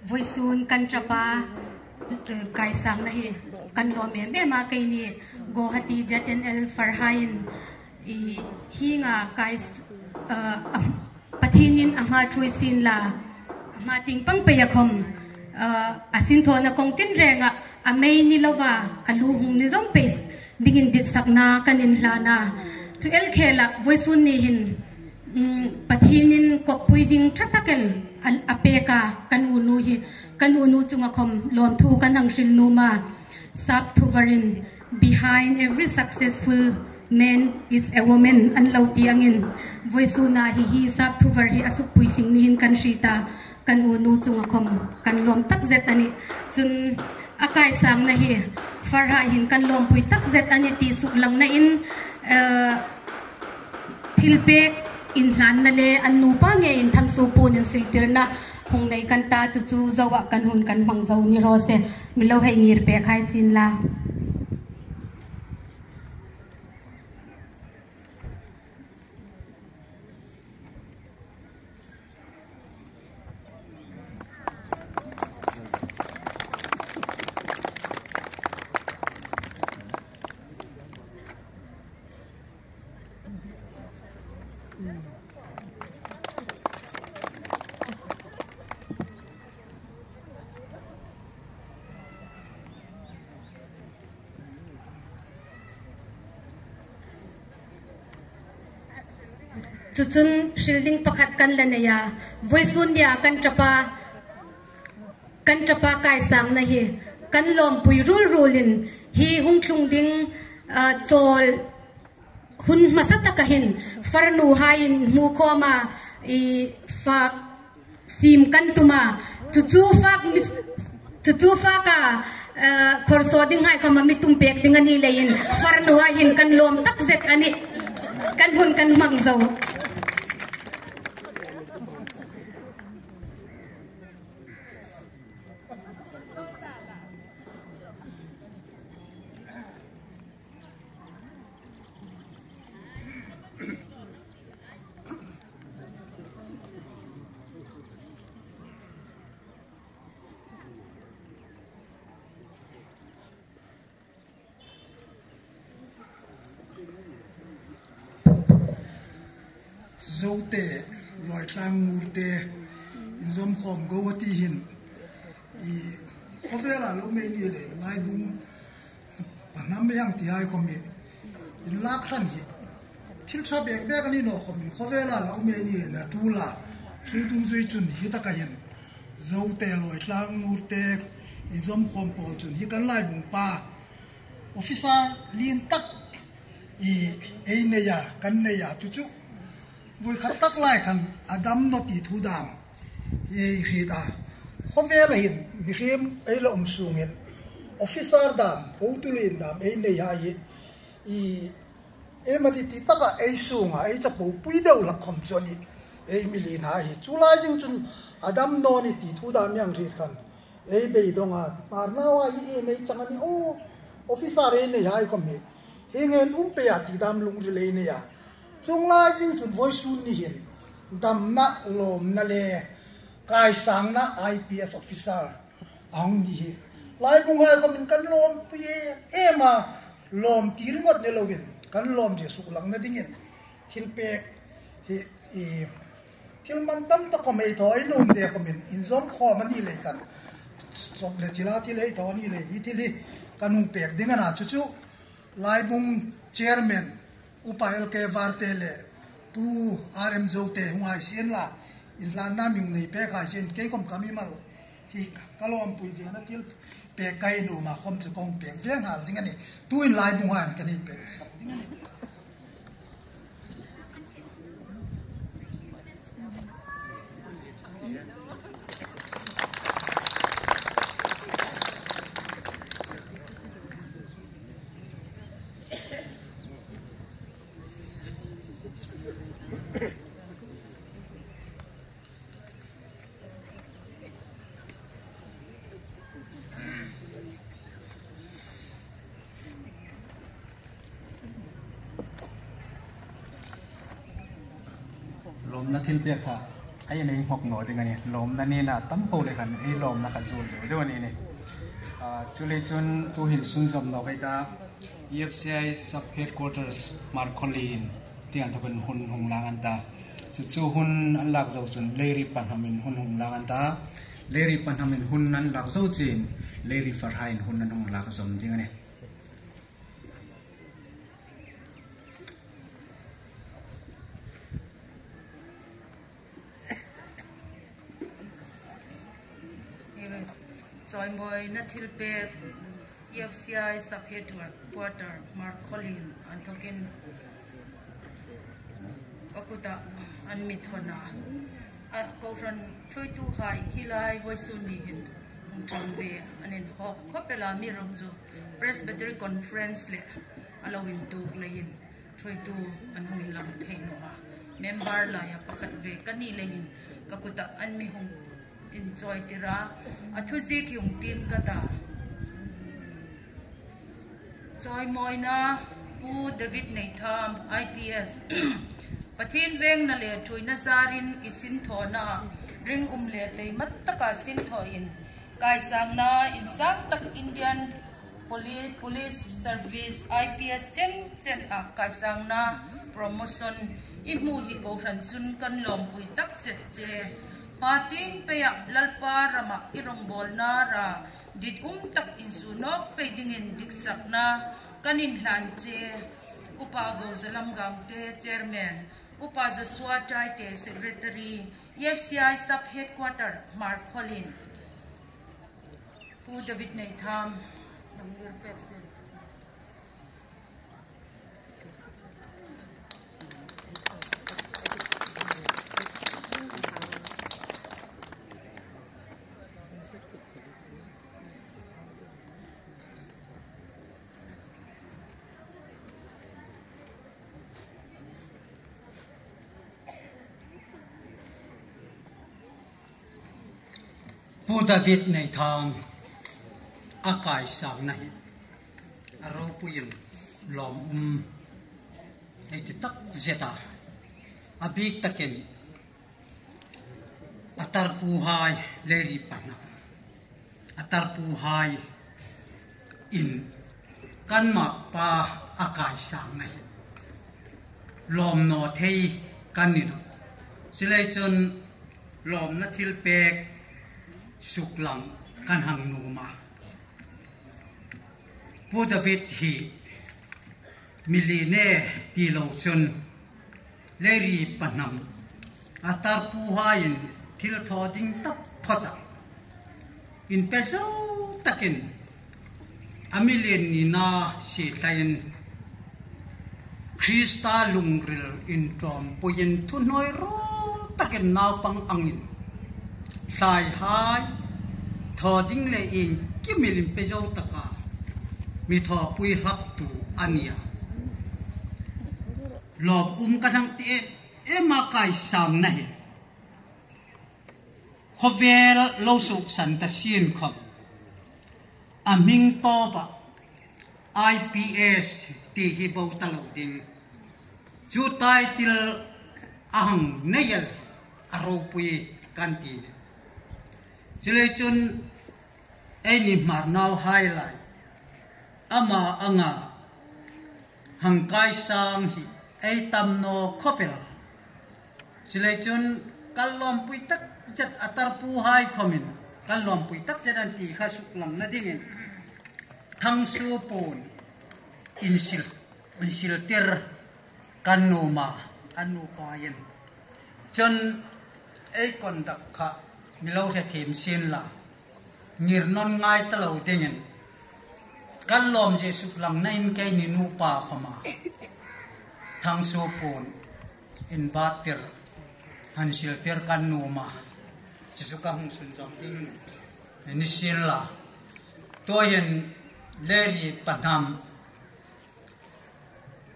Vawisun kan tapa kaisangna hi kan lawm em em a, keini Guwahati ZNL Farhain i hinga kai Pathinin a hma thui sin la a hma ting pang pei a khawm a sin thawhna kawng tin rengah a mei ni lova a lu hung ni zawng pei dingin dit sakna kan in hlan a. Chu elkhel ah vawisun ni hin Pathinin kawppui ding tha takel a pek a kan unu hi kan unu chunga khawm lawmthu kan ang hrilh num a sap thuvarin Behind every successful man is a woman an lo ti angin Vawisuna hi hi sap thuvar hi a suk puitling nihin kan hri ta kan u nu chunga khawm kan lawm tak zet a ni. Cun a kaisangna hi farhah hin kan lawmpui tak zet a ni ti suk lang na in thil pek in hlanna le an nupa ngei in thangsu pun in siltirna hung nei kan ta chu chu zo ah kan hun kan hmang zo ni rawh se milo hei ngir pek hai sin la. Cucun hrilding pakhat kan la nei a, voisun nia kan ṭapa kan ṭapa kaisang na hi kan lawmpui rulrul in hi hungthlung ding chawl Hun hmasa takah hin farnu hai in hmu khawm a i fak sim kan tum a, cucu fak cucu fak a khorsaw ding hai khawm a mitum pek ding ani lei in farnu ah hin kan lawm tak zet ani kan hun kan hmang zo. Zote, Luaitlang Ngurte, inzawmkhawm Guwahati hin i khawvelah lo mei ni leh Laibung A hnam mai ang ti ai khawm i in lak hran hi thil tha bek bek a ni nawh khawm in khawvela lo mei ni leh na tul a chu dung zui chun hi taka hian Zote Lawitlang Ngurte inzawm khawm pawl chun hi kan Laibung pa officer lin tak i ei nei a kan nei a chu chu vui khat tak lai khan a dam naw ti thu dan I hrit a, khawvel ahin mihrim ei la awm sungin officer dan hotulin dan ei nei ha hi i emawni ti taka ei sunga ei chapo pui deuh lak khawm chuan i ei milin ha hi chu lai zing chun a dam nawn i ti thu dan mi ang hrit khan ei beidawng a hmar nau a hi em ei chang a ni aw officer ei nei ha i khawm hi heng en um pe ah ti dam lung ri lei nei a chung lai zing chun vawi sun ni hin Damna, lawmna le kaisangna IPS officer ang ni hi Laibunghai kawmin kan lawmpui em em a, lawm ti ringawt ni loin kan lawm zia suk langna dingin thil pek hi i thil man tam tak awm ei thaw ei num ve kawmin inzawm khawm a nih leh kan chawp leh thila thil ei thaw a nih leh hi thil hi kan hung pek ding a na chu chu Laibung Chairman Upa LK Varte leh Pu RM Zote hungai sian la inhlanna miung nei pek hai sian keikawm ka mimal hi ka lawmpui ve na thil pek ka in um ah kawm chu kawng pek ve nghal ding a ni. Tu in lai bung ah kan in pek sak ding a ni. Lawmna thil pek kha. A in ei nghawk nawh ding a ni. Lawmna nena tam po leh khan ei lawmna kha zul deuh deuh a ni ni. Chulei chuan tu hin sunzawm nawh hei ta EFCI Sub Headquarters Markhawli in tiang thawkin hun hung lang an ta. Chu chu hun an lak zo chun Leiri Pahnam in hun hung lang an ta. Leiri Pahnam in hun an lak zo chin Leiri Farha in hun an hung lak zawm ding a ni. Chawimawina thil pek EFCI Sub-Headquarter Mark Colin an thawkin a kutah an mit hawn a, Kohhran hruaitu hai hilai Vawisuni hin hung ve an inhawk khawp ela mi rawng chu Presbytery Conference leh a lo intuk leiin hruaitu an hung in lang thei nawh a, member laia pakhat ve ka ni leiin ka kutah an mi hung inchawi tir a, a thuzik hi hung tim ka dah. Chawimawina Pu David Neitham, IPS, Pathian vengna leh thuina zarin i sin thawhnaah ring um leh teimat taka sin thawhin Kaisangna insang tak Indian Police Service, IPS, chen chen ah kaisangna promotion i hmuh hi Kohhran chun kan lawmpui tak zet che. Pa tin peiah Lalpa ramah i rawngbawlna ra dit um tak insunawk pei dingin diksakna kan inhlan che. Upa Gozalam Gangte, Chairman, Upa Joshua Taite, Secretary, EFCI Sub Headquarter Hmar Khawlin Pu David Neitham Lamlir pek sin. Pu David Neithang a kaisangna hi a ropuiin lawmawm hei ti tak zet a, a bik takin a tarpu hai Larry pahnak a tarpu hai in kanmah pa a kaisangna hi lawmnaw thei kan ni lo. Silei cun lawmna thil pek suklang kan hang num a. Pu David hi miline ti lo cun Larry pahnam a tarpu hai in thil thaw ding tak phot ah in pe zo takin a milian ni na si tlai in Krista lungril in ṭawm puiin thuhnuai rawl takin naupang angin hlai hai thaw ding le ing kimil in pe zo taka mi thaw pui hlak tu ania. Lawm um ka hnang ti em em a kai sang na hi. Khawvel lo suk san ta sin khawp. A hming tawp ah IPS ti hi bo ta lo ding. Cu title a hang neial a ropui kan ti. Culei cun ei ni hmar nau hai lai. Ama anga hang kai sang hi ei tam no khawpel. Silei cun kal lawmpui tak zet a tarpu hai khom in kan lawmpui tak zet an ti kha suk lang na ding in thangsu pun in sil in siltir kan nu ma an nu pa in cun ei kon dak kha milo he thim sin la ngir non ngai ta lo ding in kan lawm je suk lang na in kei ni nu pa khoma thangsu pun in bat tir han sil tir kan nu ma chu ka hung sun jom ding ni sin la to yin leri pahnam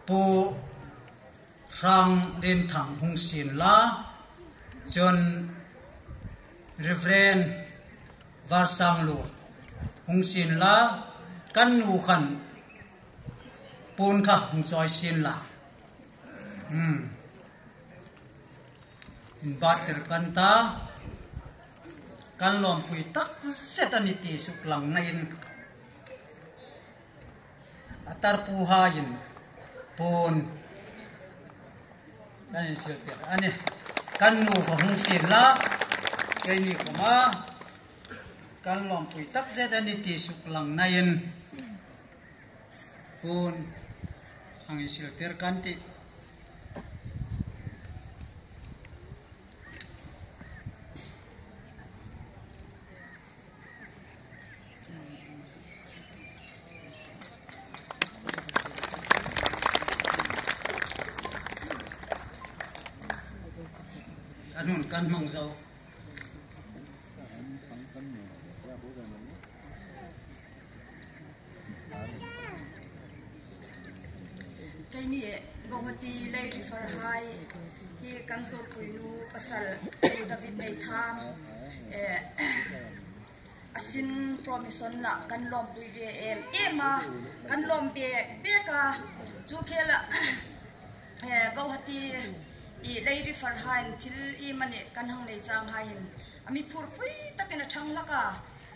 pu hrang rin thang hung sin la chun Reverend Varsang lu hung sin la kan nu khan pun kha hung choi sin la. In batter kan ta kan lawm pui tak zet a ni tih suk lang na in a tar pu hai in pawn kan in sil tir a ni. Kan nu ka hung sin la keini kuma kan lawm pui tak zet a ni tih suk lang na in pawn ang in sil tir kan tih. A hnun kan hmang zo. Kei nih Guwahati lei refer hai hi kan zawtpuinu pasal David Nei Tham a sin promission ah kan lawmpui ve em em a, kan lawm ve bek a. Cu khel ah Guwahati i lei refer hai in thil i man i kan hang nei cang hai in a miphur pui takin a ṭhang lak a.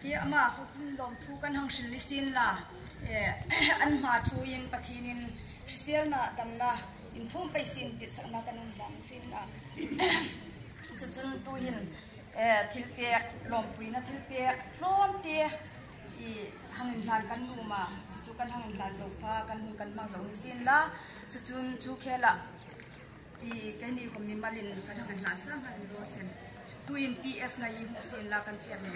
Hi amah lawmthu kan hang hrin li sin la an hma thu in Pathin in hriselnak damnak in thum pei sin ti saknak kan um hlang sin la. Cucun tu hin thil pek lawmpui na thil pek tlawm te i hangin hlan kan nu ma cucu kan hangin hlan zo kha kan hun kan mang zo ni sin la. Cucun cu khel ah i keini kom mi malin kan hangin hlan sang han ro sen tuin PS na i hmu sin la kan chiat ni.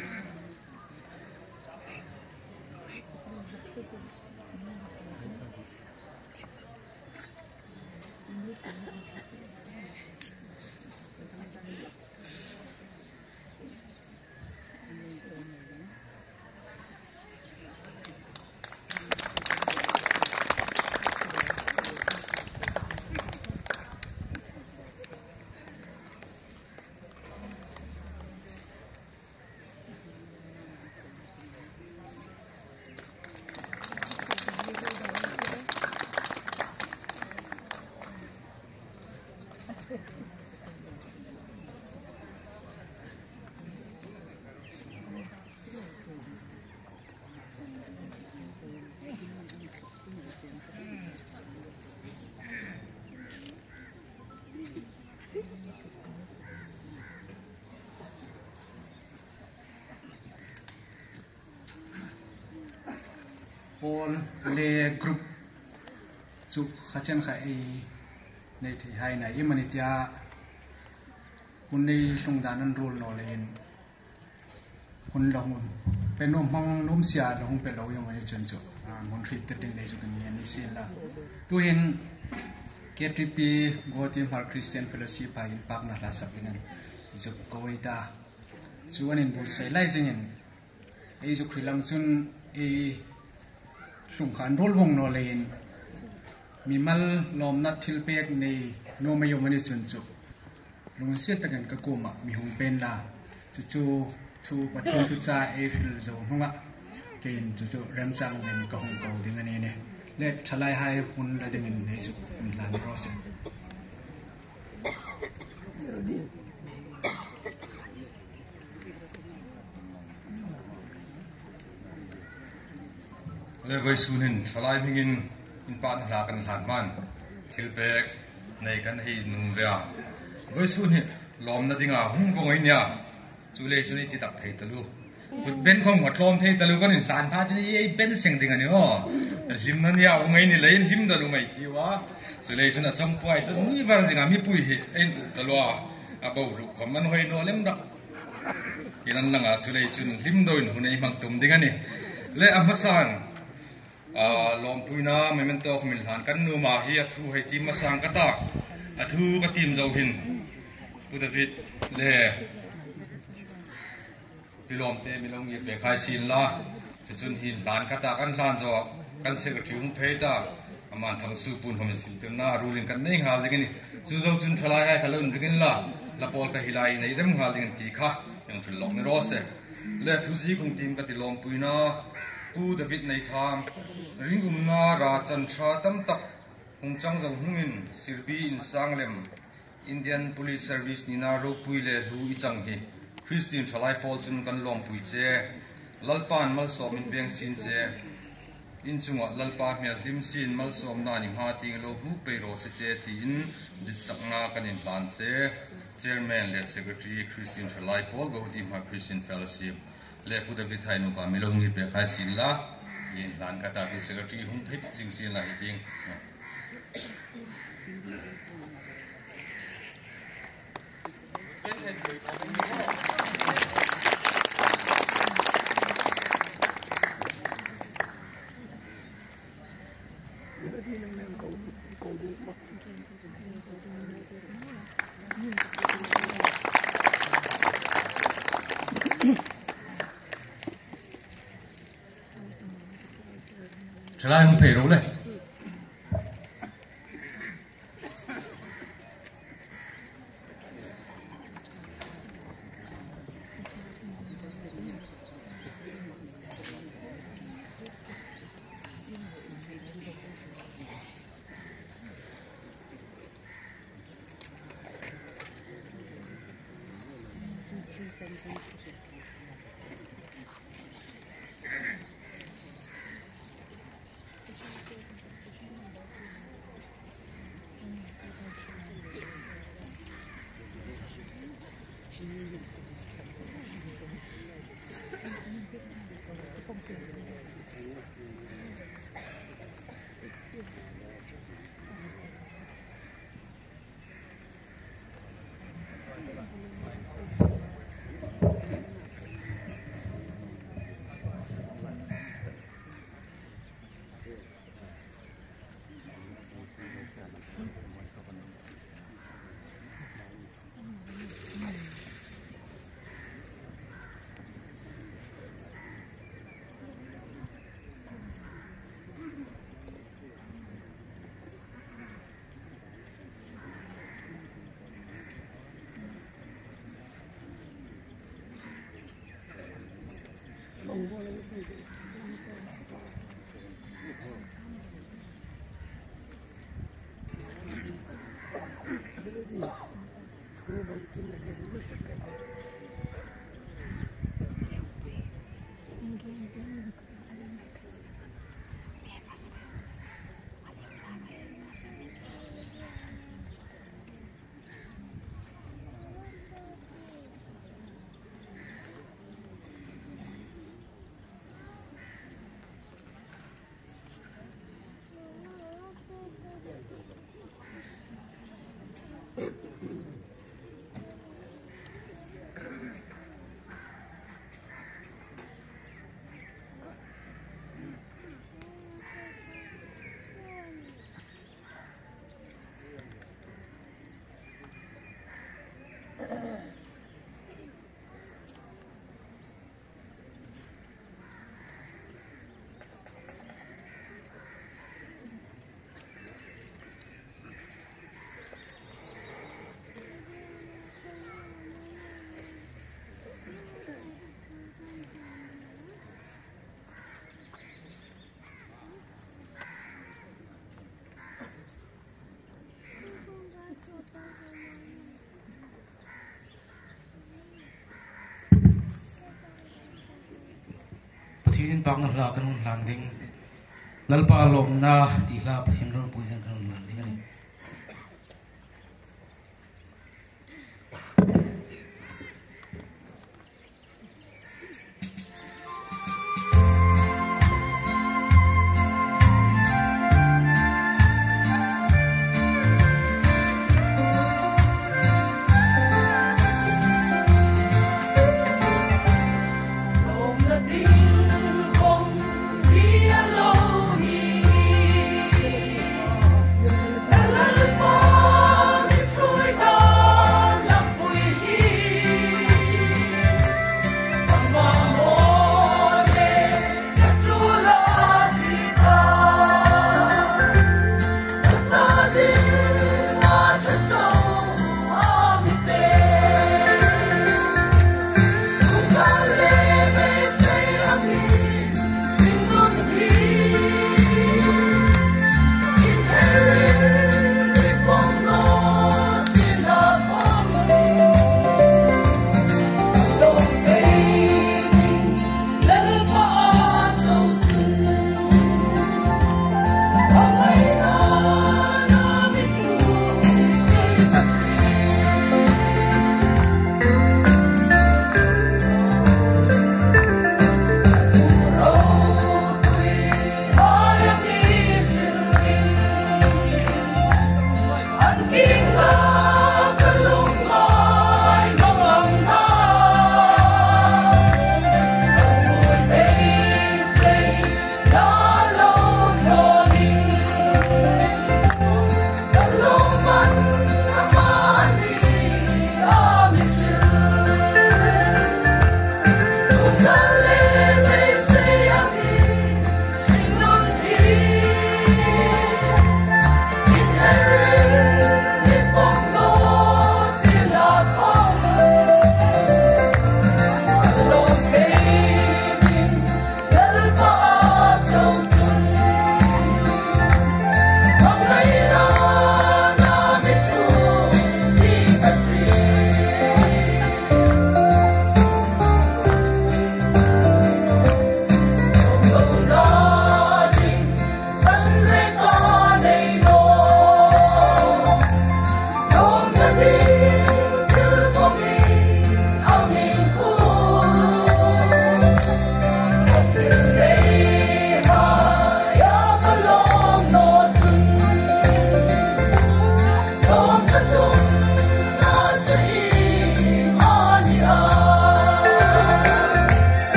Pawl le group chu kha chen kha ei nei thei hai na i mani tia hun nei hlung dan an rul no le in hun lo hun pe no mang num sia lo hung pe lo yong ani chun chu mun hrit te ding nei chu kan ni sin la tu hin KTP Guwahati Hmar Christian Fellowship ha in pak na hla sak in an zuk kawei ta chu an in bul sai lai zing in ei zu khrilang chun ei hlung khan rul vong no le in mi mal lom na thil pek nei no mai yong ani chun chu lung siat takin ka kuma mi hung pen la chu chu thu pathin thu cha ei hril zo hnunga kein chu chu remchang den ka hung ko ding ani ne le thalai hai hun la ding in nei chu min lan ro se. Le voi sunin thalai hmingin in pa na hla kan hlan man thil pek nei kan hei nung vea voi sun hi lawm na dinga hung vong ai nia chu le chu ni ti tak thei talu kut ben khong wa tlom thei talu kan in hlan pha chu ni ei ben seng ding ani o hlim na nia ungai ni lein hlim da lu mai ti wa chu le chu na chong puai chu ni var zinga mi pui hi ein u talwa a bo ru khom man hoi no lem dak inan langa chu le chun hlim doin hunei mang tum ding ani le a hmasan lawm puina memento min hlan kan nu ma hi a thu hei tim masang ka tak a thu ka tim zo hin Pu David le pilom te mi lo ngiat ve khai sin la chu chun hin hlan ka ta kan hlan zo kan secretary hung phei ta aman thang su pun hom sim tir na ruling kan nei ngal ding ni chu zo chun thalai hai khalun ringin la la pol ka hilai nei rem ngal ding ti kha yang thul lok ni ro se le thu zi kung tim ka ti lom puina Pu David nei tham ring um na ra chan tha tam tak hung chang zo hungin sirbi in sang lem Indian Police Service nina ropui le hlu i chang hi Christian thalai pawl chun kan lawm pui che. Lalpa'n malsawm in veng sin che. In chungah Lalpa hmel hlim sin malsawm nan i hma ting lo hmuh pei rawh se che tiin ditsakna kan in hlan che. Chairman leh Secretary Christian Thalai Pawl Guwahati Hmar Christian Fellowship leh Pu David Thai nupa milo ngi pek hai sin la i in hlan ka ta chu Secretary hung phei jing sin la hi ting. Thalai hung phei ro le. Pathian pak na hla kan hun hlan ding Lalpa lawmna tih hla Pathian ropui hian kan hun hlan ding a ni.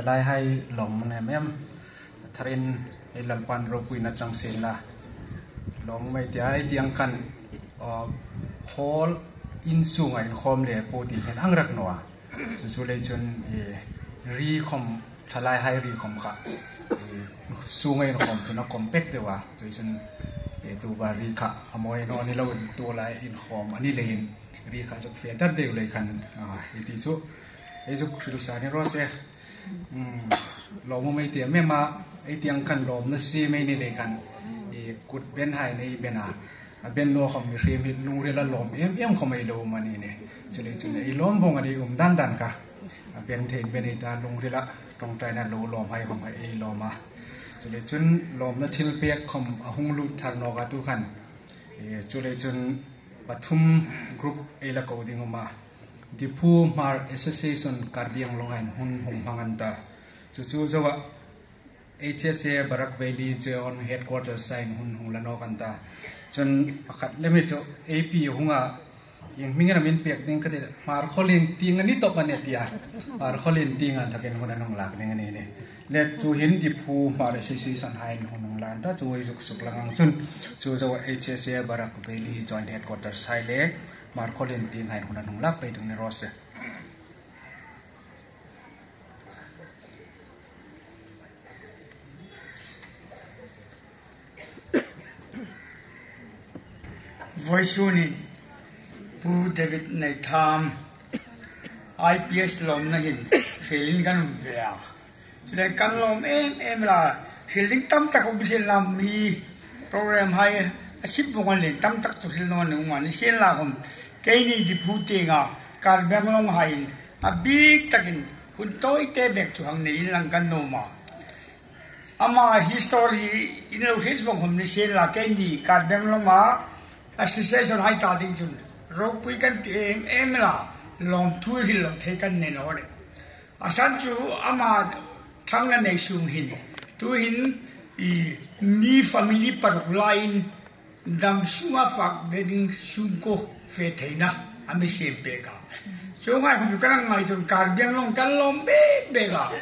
Thalai hai lawm an em em tharin hei Lalpan ropuina chang sin la lawm mai tia hei tiang khan hall inchhungah inkhawm leh pawh tih hian ang rak nuah chu chu lei chuan ih ri khawm thalai hai ri khawm kha ih chhunga inkhawm chuan a compact deuh a chuvang chuan ih tuva ri kha a mawi a ni lo tu lai inkhawm a ni leiin ri kha chu fiah dat deuh lei khan i tih chu. Hei chu hril sa ni rawh se. Umm lawm awm ei ti em em a, ei tiang khan lawm na si mai ni lei khan i kut ben hai nei ben a, a ben luah khawm mihring hi lungrel a lawm em em khawm ei lo awm a ni ni. Chulei chu ei lawm vawng a ni um dan dan kha a ben thei ben ei ta lungrel a tawngtaina lo lawm hai khawm ei lawm a. Chulei chun lawmna thil pek khawm a hung lut thar nawk a tu khan chulei chun pathum group ei la ko ding awm a. Diphu Hmar Association Karbiang Longain hun hung hmang an ta. Chu chu zoah HSA Barak Valley Jeon Headquarters sign hun hung la nawk an ta. Cun pakhat le mi cu AP hunga ing hming in min pek ding ka ti Hmar Kholin ting ani top ani tia Hmar Kholin ting an thakin hun an hung lak ding ani ni. Le chu hin Diphu Hmar Association hain hun hung la an ta chu zuk suk langang chun chu zoah HSA Barak Valley Joint Headquarters sai le Markholin ti ngain hun a hnung lak pei ding ni rawh se. Voisun in Pu David Neihtham IPS lawmna hin fel in kan um ve a. Cule kan lawm em em la. Thil ding tam tak um sin la mi program hai a sip vung an len tam tak tu thil no an um an sin la hum kei ni di phu te nga kar beng long hai in a bik takin hun toi te bek chu hang nei in lang kan no ma ama history in lo hris vong hum ni sin la kei ni kar beng long ma association hai ta ding chun ropui kan ti em em la lawm thu hil lo thei kan ne no le A san cu amah thang na nei sung hin. Tuhin i mi family paruk lai in dam sung a fak ve ding sung ko fe theina a mi sem pe ka. Cu ngai kum kan ngai tun kar biang long kan lom be be ka.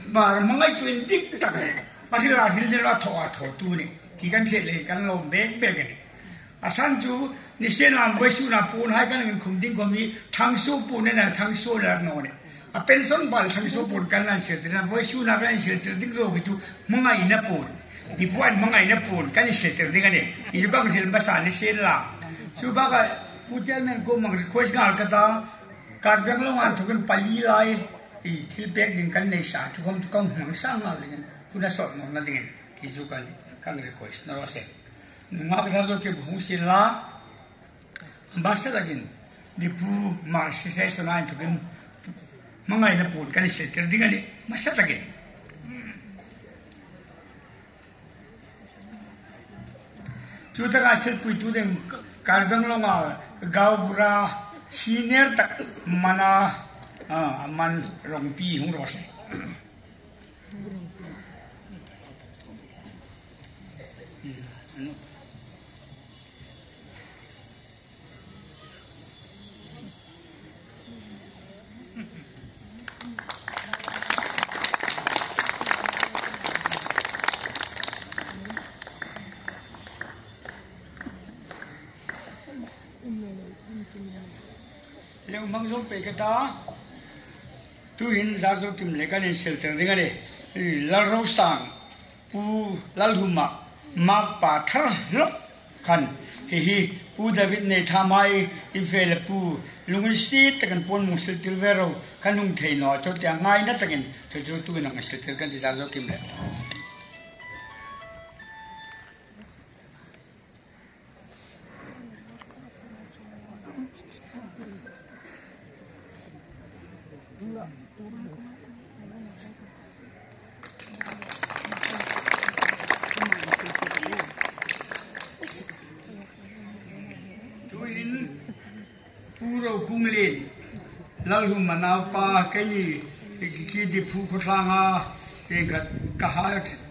Mar mangai tu in dik tak he. Masila hil dil a tho a tho tu ni. Ti kan the le kan lom bek bek ni. A san cu ni sen lam voi su na pun hai kan khum ding kom i thang su pu ne na thang su la no ni. A pension bal thang so pun kan lan sir tina voi su na kan sir tir ding zo ki chu mangai na pun ti puan mangai na pun kan sir tir ding ani ti chu kang sil masa ni sen la chu ba ka pu chairman ko mang request ngal ka ta kar beng lo ngan thukin pali lai i thil pek ding kan nei sa chu kom chu kang hmang sa ngal ding kuna sot no na ding ti chu kan kang request na ro se nga ka zo ke hung sin la Ambassador in mipu mar sisai sanain thukin mangai na pun kan i tir ding ani masa takin. Chu taka thil pui tu ding karbang longa gau bura senior tak mana man rong pi hung ro se. Leu mang zo pe ka ta tu hin za zo kim le kan in shelter ding ani lal ro sang pu lal huma ma pa thar hlok Khan hihi Pu David nei tha mai i ve le Pu lungin si takin pawn mung sil til ve ro kan hung thei no cho tia ngai na takin cho chu tu in ang sil til kan ti za zo kim le. Tuhin Pu Ro Kung Lin Lalhuma naupa kei ki Diphu khawthlang ah khat ka ha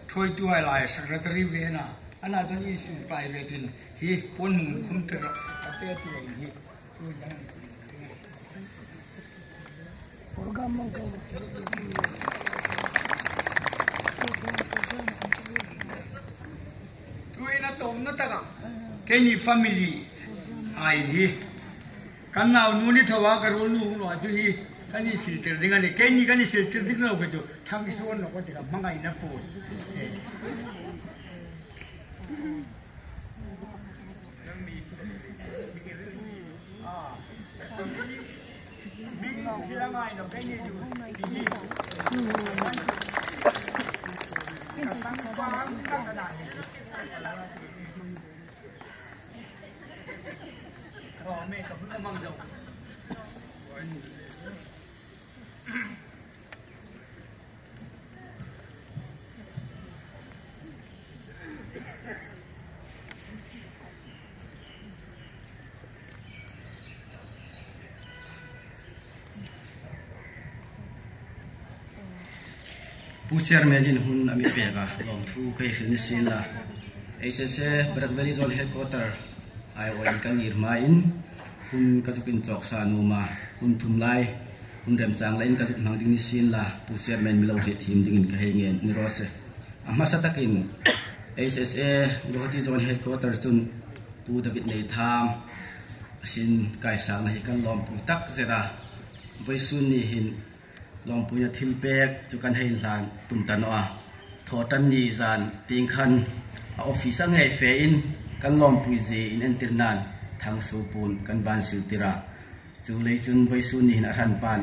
ṭhuaitu ai lai secretary ve na ana cun i sungpai ve tin hi puan mung khum ter a te ti hi tu Tuina tawmna takah keini family ai hi kan nau nu ni tho a ka rul nu hung lo chu hi kan in sil tir ding ani keini kan in sil tir ding lo ke chu thang suan lo ka ti ka hmangaihna put. Pu Chairman in hun a mi pek a, lawmthu ka i hrilh ni sin la. HSA Barak Valley Zone Headquarter aiawh in ka ngir hmain hun ka zuk in chawk sa num a, hun thum lai hun remchang la in ka zuk hmang ding ni sin la, Pu Chairman mi lo hlih thim ding in ka hei nge ni rawh se. A hmasa takin HSA Guwahati Zone Headquarter chun Pu David Neitham a sin kaisakna hi kan lawmpui tak zet a, vawisun ni hin Lawmpuina thil pek chu kan hei hlan tum ta nawh a, thawhtan ni zan ting khan a office a ngei fe in kan lawmpui zi in entir nan thang su pun kan van sil tir a, chu lei chun vawisu ni hin a hran pan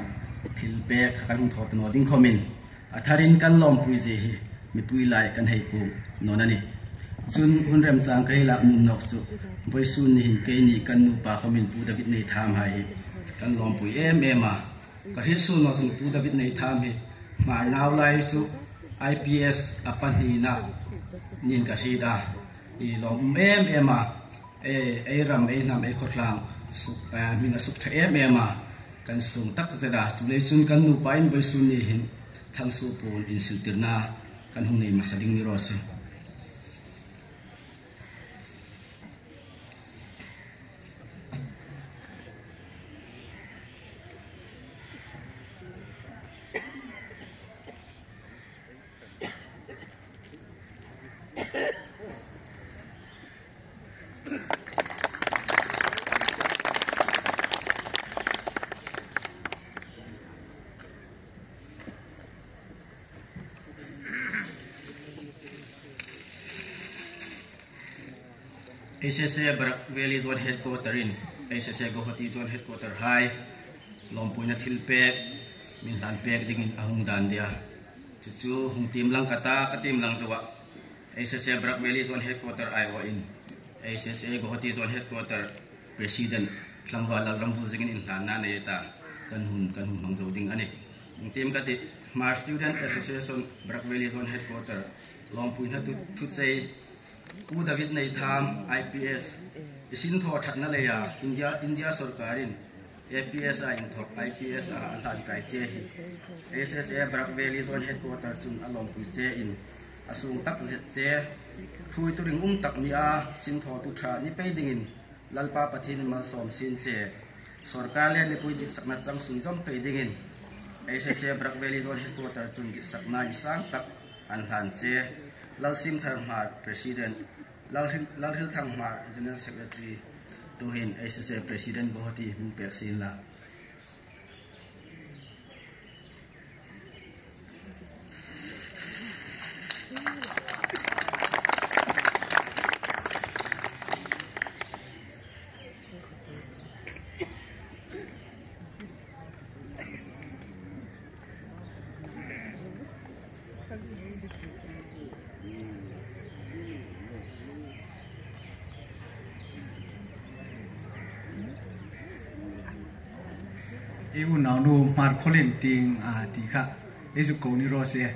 thil pek kha kan hung thawh ta nawh ding khawm in a thar in kan lawmpui zi hi mipui lai kan hei pung nawn a ni. Cun hun remcang ka hei lak num nawk chu vawisu ni hin kei nih kan nupa khawm in Pu David Neitham hai hi kan lawmpui em em a. Ka hrilhsuh nawh cun Pu David Neitham hi hmar nau lai cu IPS a pahnihnak nin ka hrit a, i lawm um em em a, ei ram ei hnam ei khawtlang suk hmin a suk tha em em a, kan sung tak zet a, cu lei cun kan nupa in voisun ni hin Thangsu pawl in siltirnak kan hung nei hmasa ding ni rawh a si. HSA Barak Valley Zone Headquarter in HSA Guwahati Zone Headquarter hai lawmpuina thil pek min hlan pek dingin a hung dan dia. Chu chu hung tim lang kata ka tim lang zuwa HSA Barak Valley Zone Headquarter aiawh in HSA Guwahati Zone Headquarter President Tlangval Lalramvul zingin in hlan na nei ta kan hun kan hung hmang zo ding ani. Hung tim ka ti Hmar Student Association Barak Valley Zone Headquarter lawmpuina thu chei Pu David Neitham, IPS, i sin thaw thatna lei ah India India sorkar in APS ah in thawk IPS ah a hlan kai che hi HSA Barak Valley Zone Headquarter cun a lawmpui che in a sung tak zet che. Thui turing um tak ni a sin thaw tu tha ni pei ding in Lalpa Pathian in malsawm sin che. Sorkar le mipui dihsakna chang sun zawm pei ding in HSA Barak Valley Zone Headquarter cun dihsakna in sang tak an hlan che. Lalsimthar Hmar, President, Lalhrilthang Hmar, General Secretary, tuhin HSA President Guwahati hming pek sin la. I unaunu hmar kholin ting a ti kha i zu ko ni ro se.